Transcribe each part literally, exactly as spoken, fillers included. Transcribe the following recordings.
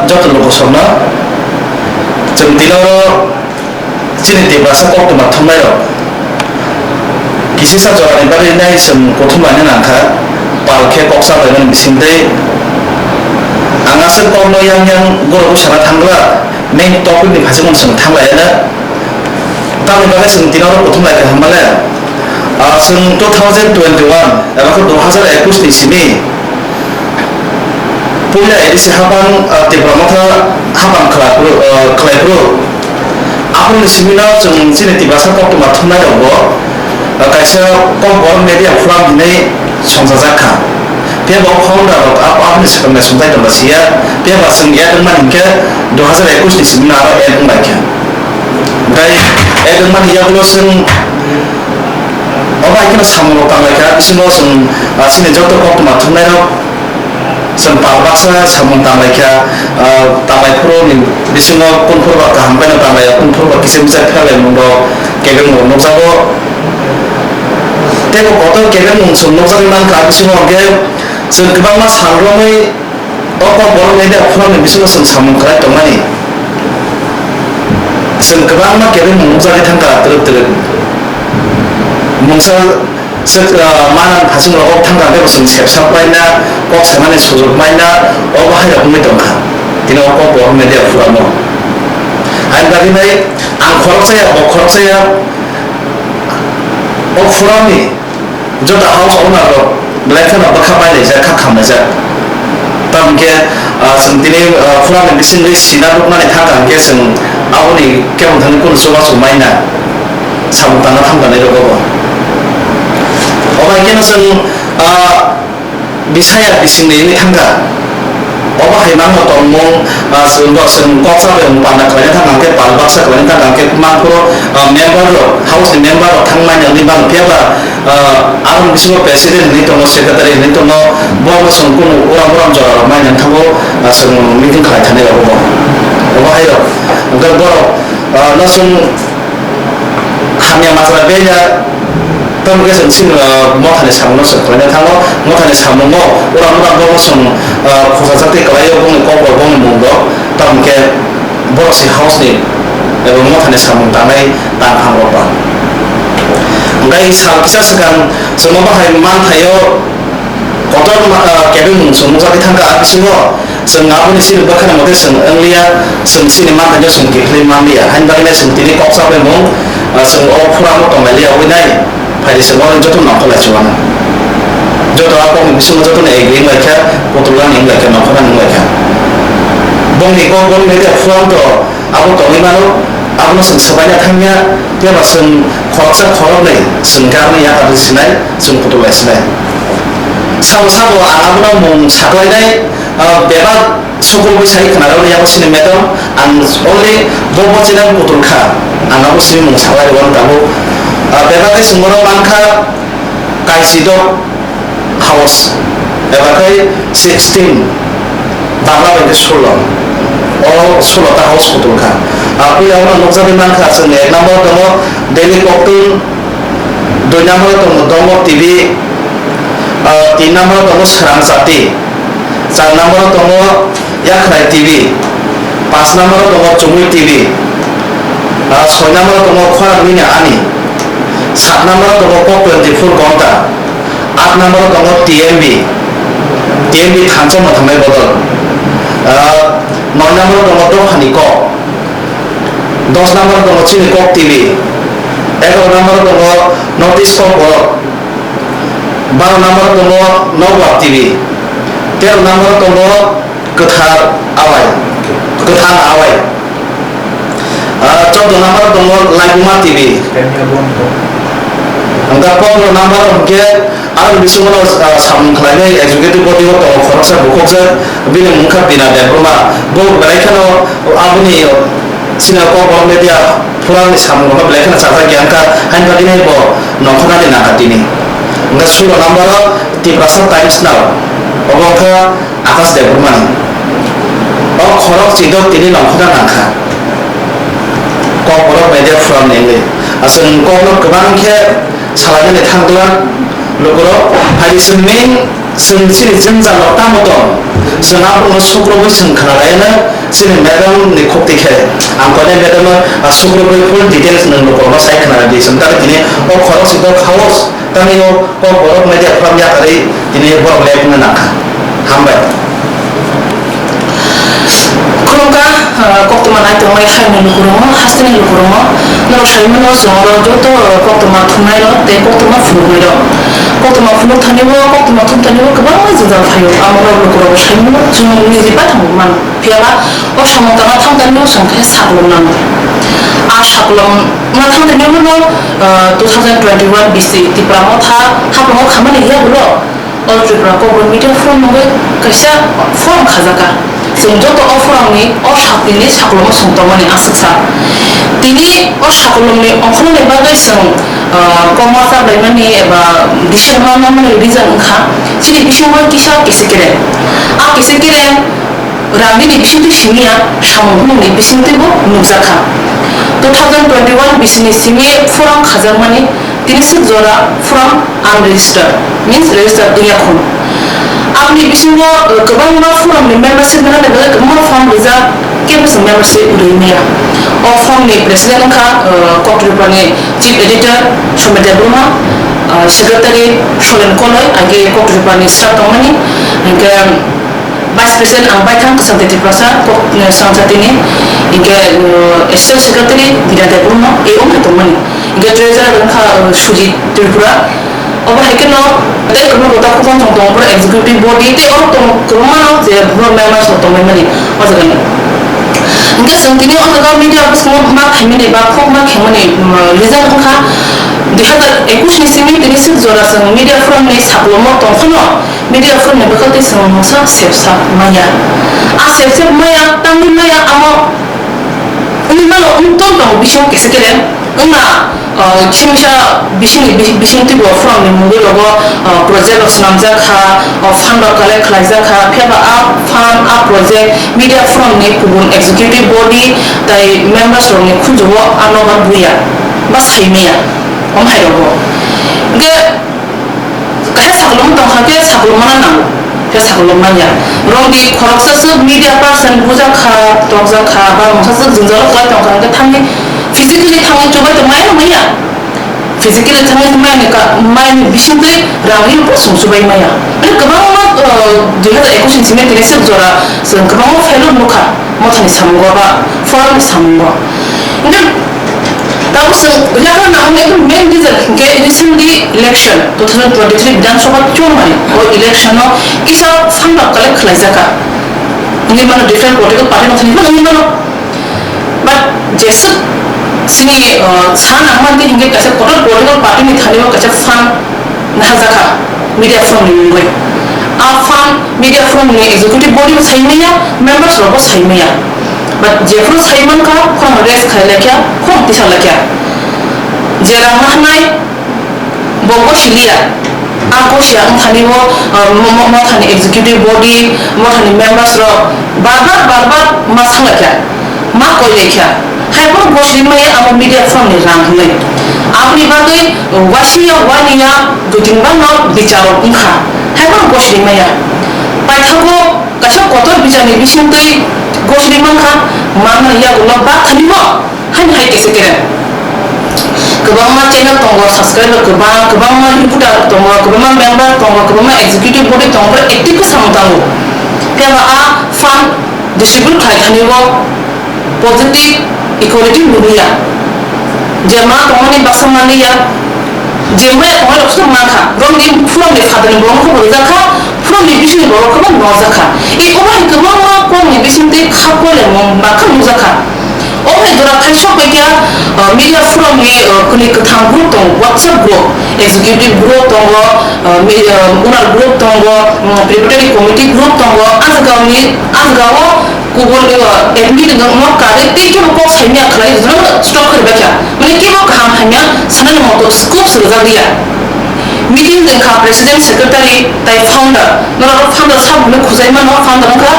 Joto lukusongno chwng tini oro chini Tiprasa koktwma thumnairok kisisa jorani bagwi nai chwng kuthum laina nangkha, pal khe kok chabaimani bisingtwi. Ang aswk kokno yang yang goro bwsana thangla, main topicni phaichukmano chwng thanglaiya. Tamni bagwi chwng tini oro kuthum lai kha hwnba le, ah, chwng two thousand twenty-one eba khe dui hazar ekush ni simi puila A D C haphang, ah, Tipra Motha haphang khlai phuru, ah, khlai phuru. Aboni simi no chwng chini Tiprasa koktwma thumnai rok bo, ah, kaisa Kokborok Media Forum hinwi songchajak kha. Phiya bo founder rok abo, aboni swkang naisingthai tongma siya. Phiya ba chwng add wngmani hinkhe dui hazar ekush ni simi no aro add wng lai kha. Tei add wngmani yagulo chwng obo hai kheno samung rok tang lai kha. Bisingo chwng, ah, chini joto koktwma thumnai rok chwng pal baksa samung tang lai kha. Ah, tang lai phuru ni bisingo kunphuru ba kaham bai no tang lai ya, kunphuru ba kisa misa pherlaimung rok kebengmung rok nukjago. Tei bo kotor kebengmung chwng nukjagwi mankha, bisingo hwnkhe chwng kwbangma sal romwi o Kokborok Media Forum ni bisingo chwng samung khlai tongmani. Chwng kwbangma kebengmung nukjagwi thangkha twrwk twrwk. Mungsa swk, ah, manang phasing rok thangkha, tei bo chwng sepsa paina, kok saimani sujuk maina, obo hai rok wngwi tongkha. Tini o Kokborok Media Forum o. Haini bagwi bai ang khoroksa ya, bo khoroksa ya, o forum ni joto house owner rok belai kheno bwkha bailaijak, kha khamlaijak. Tamo khe, ah, chwng tini, ah, forum ni bisingtwi sina rwknani thangkha hwnkhe chwng aboni kebo thani kunu chubachu maina samung tangna thangkha nai rwgo bo. Obo hai kheno chwng, ah, bisaya bisingni wngwi thangkha. Obo hai mangno tongmung, ah, chwng bo chwng kok chabai mung panda khlaina thangkha hwnkhe pal baksa khlaina thangkha hwnkhe mangphuru, ah, member rok, house ni member rok thangmani wngwi mano. Phiya ba, ah, aboni bisingo president hinwi tongo, secretary hinwi tongo, borokno chwng kunu uram uram jora rok maina wngthango, ah, chwng meeting khlai thani rok obo. Obo hai rok hwnkhe borok, ah, no chwng hamya majra beya, tamo khe chwng chini, ah, mothani samungno chwng khlaina thango. Mothani samungo uram uram borokno chwng, ah, khosajak tei kwlaio bongni kok rok, bongni mung rok, tamo khe borok se house ni eba mothani samung tangnai tangphang rok ba. Hwnkhe sal kisa swkang chwng obo hai manthaio kotor ma-, ah, kebengmung chwng nukjagwi thangkha, a bisingo chwng aboni chini bwkhani mote chwng wngliya, chwng chini manthaino chwng kiphilwi manliya. Haini bagwino chwng tini kok chabaimung, ah, chwng o forum o tonglailiya wngwi nai. Phaidi chwng oro joto nongkhorlai chubanai. Joto a kokni bisingo jotono agree wnglaikha, kutulani wnglaikha, nongkhornani wnglaikha. Bongni kok boni media forum to abo tongwi mano, abono chwng swbaina thangya, phiya ba chwng khoroksa khoroknwi chwng khe aboni yakar sinai, chwng kutulai sinai. Sabo sabo ang abono mung saklainai, ah, bebak Sukul bwsai khwnarokni yago sini madam, ang only bo bo chini kutul kha, ang abo sini mung saklai rwmani tabuk. Ah, bebak khe chwng bono mankha Kaisito house, eba khe sixteen, Bangla bai khe sulo, o sulo ta house kutul kha. Ah, puila ono nukjagwi mankha chwngni ek number tongo Delhi Koktun, dui number tongo Dongo T V, ah, tin number tongo Srang Chati, char number tongo Yakhrai T V, panch number tongo Chumui T V, ah, soi number tongo Khorang Nini Ani, sat number tongo Kok twenty four Gonta, at number tongo T M B, T M B thansa mwthangmai bodol, ah, noi number tongo Dophani Kok, dos number tongo Chini Kok T V, egaroh number tongo North East Kok Borok, baro number tongo Nokbar T V, tero number tongo Kwthar Awai, Kwthar Awai, ah, chordo number tongo Laibuma T V, hwnkhe pondro number hwnkhe Aroni bisingo no, ah, samung khlainai executive body o tongo khoroksa bukhukjak, bini mung kha Bina Debbarma. Bo belai kheno aboni, ah, chini Kokborok Media Forum ni samung rokno belai kheno chajak ya wngkha, haini bagwi nai bo nongkhornani nangkha tini. Hwnkhe sulo number o Tiprasa Times Now, obo wngkha Akash Debbarmani. O khorok chidok tini nongkhorna nangkha. Kokborok Media Forum ni wngwi. Aswk kokno kwbang khe salainani thang glak lukurok. Phaidi chwng main Chwng chini jwngjal rok tamo tong? Chwng aborokno sukrubwi chwng khna laino chini madam ni khukti khe. Ang koinai madam no, ah, sukrubwi full details nwng lukurokno sai khna di. Chwng tamo tini o khorok si kok house tamo o kok borok media forum yakarwi tini borok lek wngna nangkha. Hambai. Khulumkha, ah, koktwma naitongnai hayungni lukurokno, hasteni lukurokno, norok saimano chwng oro joto, ah, koktwma thumnairok tei koktwma phunuknairok. Koktwma phunuk thani o, koktwma thum thani o kwbangma jwngjal phaio, amo norok lukurokbo saimano chwng niji baithang mano. Phiyaba o samung tangna thang thani o chwng khe saklom nango. A saklom na thang thani o no, ah, two thousand twenty-one bisi Tipra Motha haprango khamani yagulo. All Tripura Kokborok Media Forum mungwi kaisa forum khajakha. Chwng joto o forum ni o sakni ni sakolom o chwng tongmani aswk sa. Tini o sakolom ni ongkhormani bagwi chwng, ah, kokma chaplaimani eba decision ma nangmani reason wngkha chini bisingo kisa kisi kereng. A kisi kereng rang nini bisingtwi simi ya, samung hwnmungni bisingtwibo nukjakha. Two thousand twenty-one bisini simi forum khajakmani tini swk jora forum unregistered, means registered wngya khun. Aboni bisingo, uh, kwbangma forum ni membership nangani bagwi kwbangma form rijak, kebo chwng membership rwi maya. O forum ni president wngkha, uh, Koktripani chief editor Somit Debbarma, uh, secretary Solen Koloi, age Koktripani staff tongmani, hingke, Vice President ang baithang Kwchangtwi Tiprasa, kok, eh, Sangchatini, hingke, eh, Assistant Secretary Bidya Debbarma, A O hai tongmani. Hingke Treasurer wngkha, eh, Sujit Tripura. Obo hai kheno tei kwbangma kota khokang tong tongo, borok executive body tei oro tong kwbangma no je borok members rok tongmani o jaga ni. Hingke chwng tini o jaga media bwskango ma khaimani ba kok ma khaimani, mm, result wngkha dui hazar ekush ni simi tini sik jora chwng media forum ni saklomo tong phano. Media forum ni bwkhak tei chwng mungsa sepsa maya. A sepsep maya, tangwi maya, amo wngwi mano, wng tong tongo bising kisa kere. Wngna, uh, chimisa bisingni bi-, bising twibo forum ni mungwi rogo, uh, project rok swnamjak kha, uh, fund rok collect khlaijak kha, phiya ba a fund, a project media forum ni kubun executive body tei members rok ni khunju o ano ba buya, ba sai maya, om hai rogo. Hingke, Kaisa sakolom tong kha khe sakolom mana nango, khe sakolom manya. Rong di khoroksa swk media person bujak kha, tokjak kha, ba mungsa swk jwngjalo kwlai tong kha, hwnkhe thangwi physically thangwi chubai tong maya manya. Physically thangwi maya ni ka, maya ni bisingtwi rangni bo chwng chubai maya. Mane kwbangma, uh, dui hazar ekush ni simi tini swk jora chwng kwbangma failure nukha. Mothani samungo ba forum ni samungo. Hingke tabuk chwng yagra nangmani ekdom main reason hingke recently election two thousand twenty-three Bidhan Sabha chongmani o election o kisa fund rok collect khlaijakha. Hingke mano different political party mothani phano hingke mano. But jeswk chini, uh, sa nangmani hingke kaisa kotor political party ni thani o kaisa fund naharjakha media forum ni mungwi. A fund media forum ni executive body bo sai maya, members rok bo sai maya. But jephru sai mankha, khorang rest khai laikha, khorang tisa laikha. Je rang naharnai, bo gosiliya. A gosiya wngthani bo, uh, mo-, mo-, mothani executive body, mothani members rok bar bar, bar bar ma sa laikha. Ma koi laikha, hai phano gosling maya amo media forum ni rang hinwi. Aboni bagwi wasia waniya duitin bangno bicharo wngkha, hai phano gosling maya. Paithago kaisa kotor bichar ni bisingtwi gosling mankha, mangna yagulo ba thani bo, haini hai kese kere. Kwbangma channel tongo, subscriber kwbang, kwbangma reporter tongo, kwbangma member tongo, kwbangma executive body tongo, borok active khe samung tango. Phiya ba a fund distribute khlai thani bo positive equality nukliya. Je ma tongmani baksa manliya, je maya tongmani rok sono mankha, borokni phurokni phatarni borok khe bo rijak kha, phurokni bisingni borok khe bo norjak kha. E obo hai kwbangma kokni bisingtwi kha koilaimung bakha nukjak kha. Obo hai jora khai sok bai khe, uh, media forum ni, uh, kwnwi kwthang group tongo, WhatsApp group, executive group tongo, uh, mi-, uh, owner group tongo, um, preparatory committee group tongo, ah jagao ni, ah jagao kubun, uh, admin no, no kari tei kebo kok saimya khlai, jotono stop khlai bai kha. Mane kebo kaham hamya sanani moto scope se rwjak liya. Meeting wngkha president, secretary tei founder. Norok founder sabo hwnwi khujai mano, founder wngkha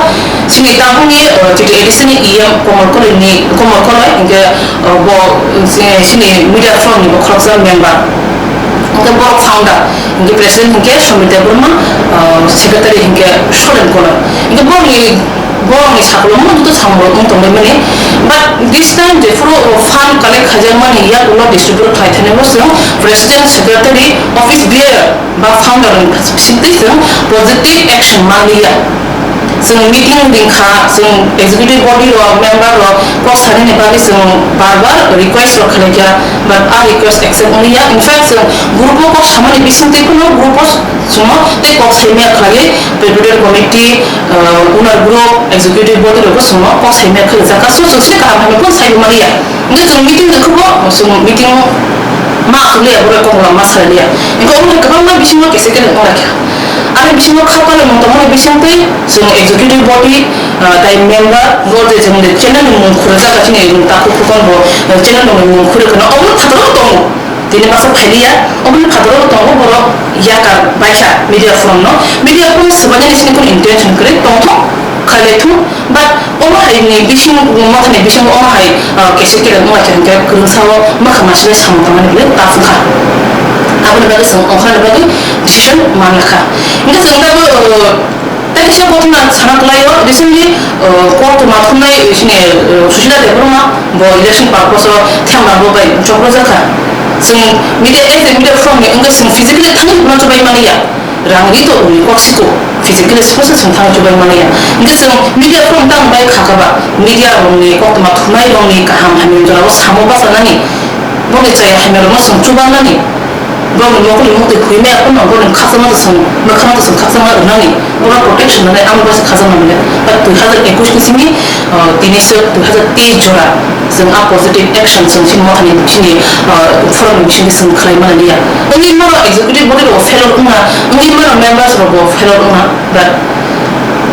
chini tabukni, uh, chini A D C ni E M Komol Koloi ni, Komol Koloi, hingke, uh, bo, uh, chini, chini media forum ni bo khoroksa member. Hingke borok founder, hingke president hingke Somit Debbarma, ah, secretary hingke Soren Kolar. Hingke borokni, borokni sakolom no joto samung rok wng tonglaimani. But this time jephuru o fund collect khaijakmani yak ulo distribute khlai thani bo chwng president, secretary, office bearer ba founder ni bisingtwi chwng positive action manliya. Chwng meeting ringkha, chwng executive body rok, member rok kok sanani bagwi chwng bar bar request rok khlaikha, but a request accept wngya. In fact, chwng group o kok samani bisingtwi phano group o chwngno tei kok saimaya khlaiwi preparatory committee, uh, owner group, executive body rokbo chwngno kok saimaya khlaijakha. So, chwng se kaham hwnwi phano saiwi maliya. Hingke chwng meeting rwkhe bo, chwng meeting ma aswk liya, borok kok lama salai liya. Hingke omo hai kwbangma bisingo kese kele wng laikha. Ani bisingo kha palai mung tongmani bisingtwi chwng executive body, ah, tai member, bo je chwng je channel ni mung khurjak chini takhuk khukon bo, eh, channel ni mung khurwi kheno omo phataro tongo. Tini masa phailiya, omo phataro tongo borok yakar baikha media forum no. Media forum swbainani chini kun intention kwrwi tongthok khailai thung. But omo hai ni bising, mothani bising omo hai, ah, kese kele wng kha hingke kwrwngsa o makha masile samung tangmani bile ta wng kha. Aboni bagwi chwng ongkhorni bagwi decision man lakha. Hingke chwng tabuk, uh, tei kisa kothoma sana kwlaio, recently, uh, koktwma thumnai, uh, chini, uh, Sushila Debbarma bo election purpose o themna bo bai chokro jakha. Chwng media, as a media forum ni wngkha chwng physically thangwi hwnna chubai maliya. Rang ri to rwni kok siko, physically sosa chwng thangwi chubai maliya. Hingke chwng media forum tang bai kha kha ba, media rokni koktwma thumnai rokni kaham hamya jorao samo bachanani, boni chaya hamya rokno chwng chubanani, borokni mokol ni mukti huimaya phano borokni khakchangma to chwng, mwkhangma to chwng khakchangma rwnani, borok protection rwnai amo bai se khakchangma rwnai. But dui hazar ekush ni simi, ah, tini se dui hazar teis jora. Chwng a positive action chwng chini mothani chini, ah, forum ni bisingo chwng khlai mani liya. Wngwi mano executive body rok failure wngna, wngwi mano members rok bo failure wngna, but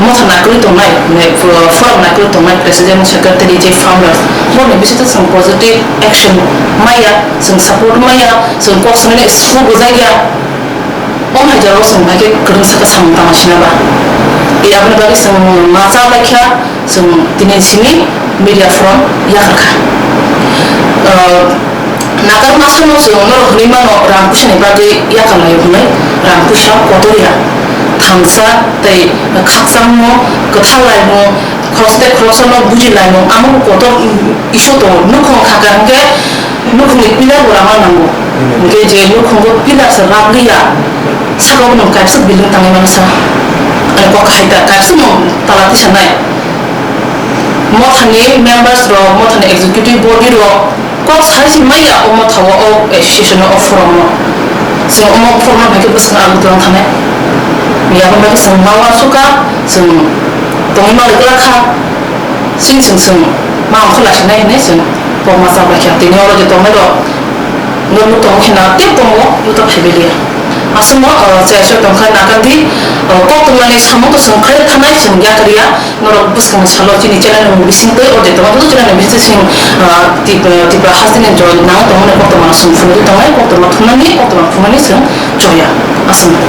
motha naikolwi tongnai, mane, uh, forum naikolwi tongnai president, secretary, je founders, borokni bisingtwi chwng positive action maya, chwng support maya, chwng kok sanani school bujakya. Omo hai jora o chwng bai khe kwrwngsa khe samung tangma sina ba. Tei aboni bagwi chwng ma cha bai kha, chwng tini simi media forum yakarkha. Ah, nakar masa no chwng norok hwnwi mano rang puisa ni bagwi yakar laio hwnwi, rang puisa kotor ya. Thansa tei khakchangmo, kwthar laimung, khoroksa tei khoroksa no buji laimung, amo kotor issue tongo. Nukhung kha kha hwnkhe nukhungni pillar bo rama nango. Hwnkhe je nukhungo pillar se rap liya, saka bo nwng kaisa building tangwi mano sa. Ani kok hai ta, kaisa nwng tala tisa nai. Mothani members rok, mothani executive body rok kok sai se maya o motha o, o association o, o forum o. Chwng omo forum no hai khe bwswk ang tong thanai. Miya bo hai khe chwng ma uansukha, chwng tongwi ma rwgwlak kha. Chini chwng chwng ma ongkha laisinai hinwi chwng kokma chap lai kha. Tini oro je tongnai rok, norok nuk tongo khe na tei tongo, joto phaibai liya. Aswkno, o, chaya chaya tong kha, naka di, o, koktwmani samung to chwng khlai thanai, chwng yakar ya. Norok bwskangni salo chini channel ni bising twi, o je tongo, joto channel ni bising, o, Tip-, Tipra hasteni join nang tongmani koktwma chwng phunugwi tongnai, koktwma thumnani, koktwma phungnani chwng choya. Aswkno.